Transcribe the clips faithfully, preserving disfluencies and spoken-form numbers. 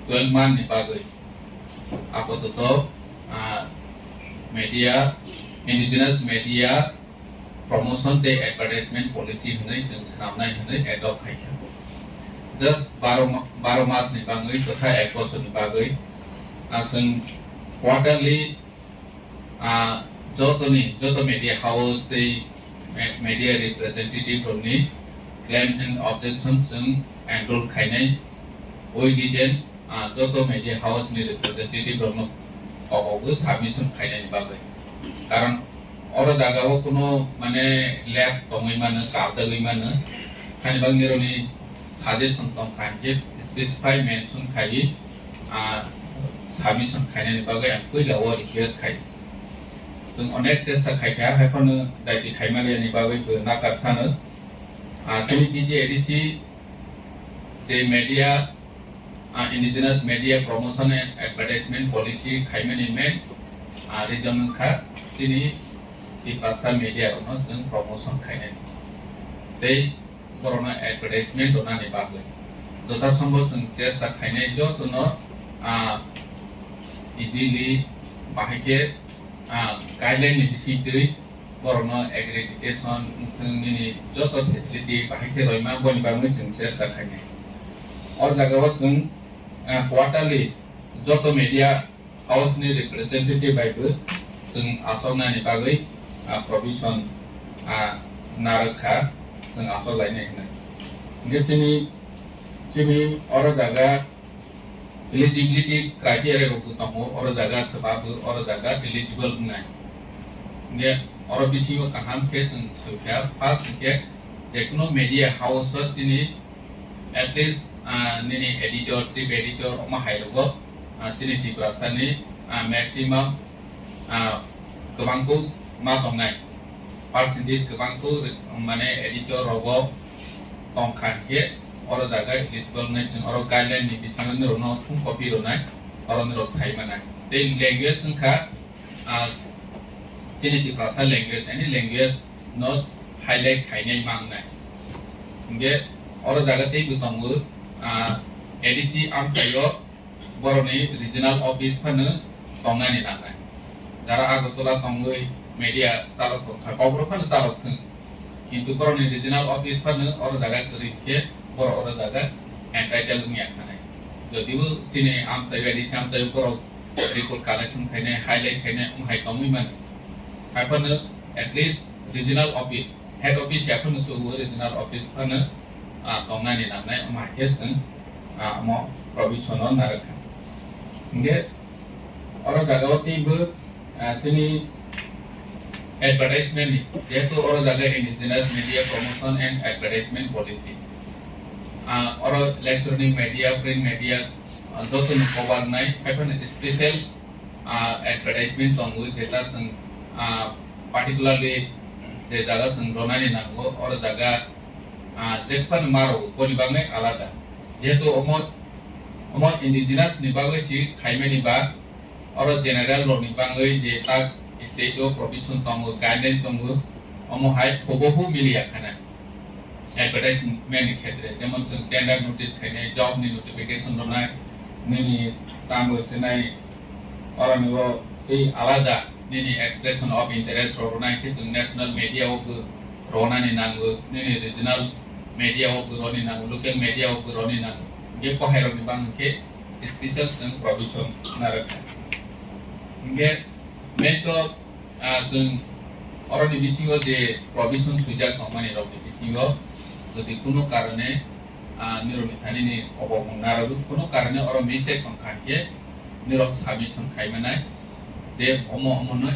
twelve month ni bagwi apatot, ah, media, indigenous media promotion tei advertisement policy hwnwi chwng swnamnai hwnwi adopt khaikha. Just baro ma-, baro mas ni bagwi totha ek bosor ni bagwi, ah, chwng quarterly, ah, jotoni, joto media house tei me-, media representative rokni claim and objection chwng enroll khainai. Oi detail, ah, joto media house ni representative rokno kobogo submission khainani bagwi. Karon oro jaga o kuno mane lab tongwi mano, karjagwi mano. Hani bagwi nirokni suggestion tong kha, hwnkhe specify mention khaiwi, ah, submission khainani bagwi ang puila o request khai. Chwng onek chesta khaikha, haiphano daiti khaimani bagwi bo nakar sano. Ah, chini T T A D C je media, ah, indigenous media promotion and advertisement policy khaimani main, ah, reason wngkha chini Tiprasa media rokno chwng promotion khainani tei borokno advertisement rwnani bagwi. Jotha sombho chwng chesta khainai jotono, ah, easily bahai khe, ah, guideline ni bisingtwi borokno accreditation wngthwng nini joto facility bahai khe roima boni bagwi chwng chesta khainai. O jaga o chwng, ah, quarterly joto media house ni representative bai bo chwng asoknani bagwi, ah, provision, ah, narwk kha, chwng asok lainai hwnwi. Hwnkhe chini, chini oro jaga eligibility criteria rok bo tongo, oro jaga swbabo, oro jaga eligible wngnai. Hwnkhe oro bisingo kaham khe chwng soi kha, first hwnkhe jekunu media house o chini at least, ah, nini editor, chief editor, omo hai rogo, ah, chini Tiprasa ni, ah, maximum, ah, kwbangkuk ma tongnai, percentage kwbangkuk, mane editor rogo tong kha hwnkhe oro jaga eligible wngnai chwng oro guideline ni bisingo norokno thum copy rwnai, oro norok sai manai. Tei language wngkha, ah, chini Tiprasa language, any language no highlight khainai mangnai. Hwnkhe oro jaga teibo tongo, ah, A D C amchaio borokni regional office phano tongnani nangnai. Jara Agartala tongwi media chalok tongkha, kokborok phano chalok thwng. Kintu borokni regional office phano oro jaga kwrwi khe borok oro jaga entitled wngya khanai. Jodibo chini amchaio, A D C amchaio borok record collection khainai, highlight khainai, wng hai tongwi mano. Hai phano at least regional office, head office ya phano chugo, regional office phano, ah, tongnani nangnai, omo hai khe chwng, ah, omo provision o narwk kha. Hwnkhe oro jaga o teibo, ah, chini advertisement ni, jehetu oro jaga indigenous media promotion and advertisement policy. Ah, oro electronic media, print media, ah, joto ni cover nai, hai phano special, ah, advertisement tongo, jeta chwng, ah, particularly je jaga chwng ronani nango, oro jaga, ah, je phano ma rogo, boni bagwi alada. Jehetu omo, omo indigenous ni bagwi si khaimani ba, oro general rokni bagwi je tak state o provision tongo, guideline tongo, omo hai hubahu miliya khana. Advertisement ni khetre, jemon chwng tender notice khainai, job ni notification rwnai, nini tamo sinai, oroni o tei alada nini expression of interest rok rwnai khe chwng national media o bo rwnani nango, nini regional media o bo roni nango, local media o bo roni nango. Hwnkhe kohairokni bang hwnkhe special chwng provision narwkha. Hwnkhe main to, ah, chwng oroni bisingo je provision swijak tongmani rokni bisingo jodi kunu karone, ah, nirokni thani ni obomung narwk kunu karone oro mistake tongkha hwnkhe nirok submission khaimanai je omo omo no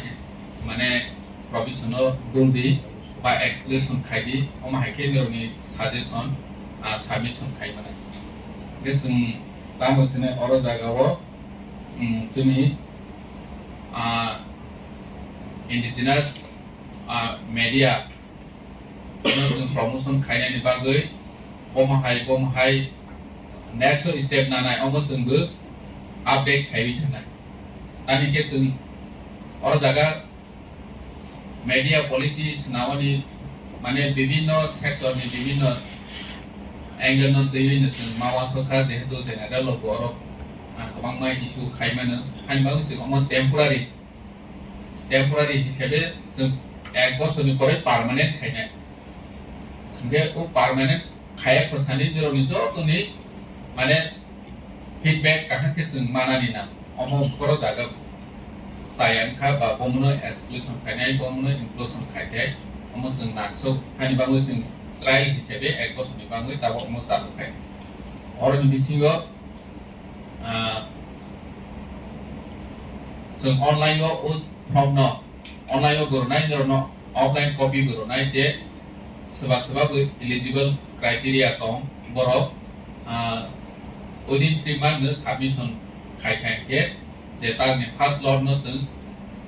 mane provision no duldi ba exclusion khaidi, omo hai khe nirokni suggestion, ah, submission khaimanai. Hwnkhe chwng tamo sini oro jaga o, mm, chini, ah, indigenous, ah, media no chwng promotion khainani bagwi bomo hai, bomo hai next step nanai, omo chwngbo update khaiwi thanai. Tamni khe chwng oro jaga media policy swnamani, mane, bibinno sector ni bibinno angle no twiwi no chwng ma uansukha, jehetu general o bo oro Kwbangma issue khai mano, haino bagwi chwng omo temporary, temporary hisabe chwng ek bosorni pore permanent khainai. Hwnkhe o permanent khaya khosani nirokni jotoni mane feedback kaham khe chwng manani na, omo borok jaga chaya wngkha ba bomono exclusion khainai, bomono inclusion khaikhai, omo chwng nangsuk, haini bagwi chwng trial hisabe ek bosorni bagwi tabok omo chalu khai. Oroni bisingo, ah, chwng online o o form no, online o bo rwnai, norokno offline copy bo rwnai je swba swba bo eligible criteria tong borok, ah, within three month no submission khai khai khe je tamni first lot no chwng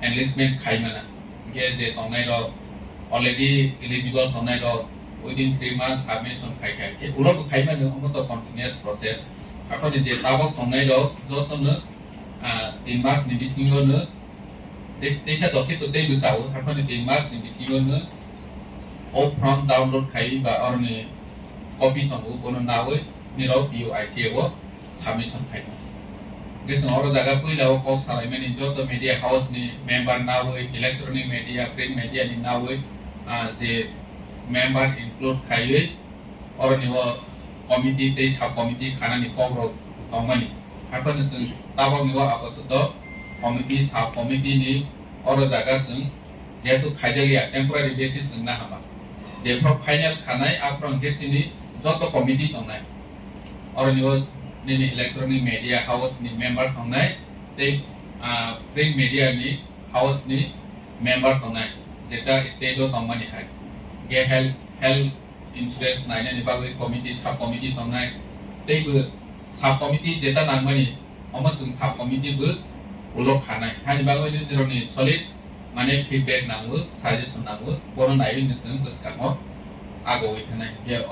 enlistment khai mana. Hwnkhe je tongnai rok already eligible tongnai rok within three months submission khai khai khe ulo bo khai mano, omo to continuous process. Aphani je tabok tongnai rok joto no, ah, tin mas ni bisingo no te-, teisa dokhe to tei bwsao, aphani tin mas ni bisingo no o form download khai ba oroni copy tongo, bono nawi nirok P U I C A o submission khai. Hwnkhe chwng oro jaga puila o kok salaimani joto media house ni member nawi, electronic media, print media ni nawi, ah, je member include khaiwi oroni o committee tei sub committee khanani kok rok tongmani. Haphano chwng tabokni o apato committee, sub committee ni oro jaga chwng jehetu khaijakya temporary basis chwng na hama. Jephru final khanai aphru hwnkhe chini joto committee tongnai. Oroni o nini electronic media house ni member tongnai tei, ah, print media ni house ni member tongnai, jeta state o tongmani hai. Ge health, health insurance nainani bagwi committee, sub committee tongnai. Tei bo sub committee jeta nangmani, omo chwng sub committee bo ulo khanai. Haini bagwi nirokni solid mane feedback nango, suggestion nango, bono naiwi no chwng bwskango agowi thanai. Ge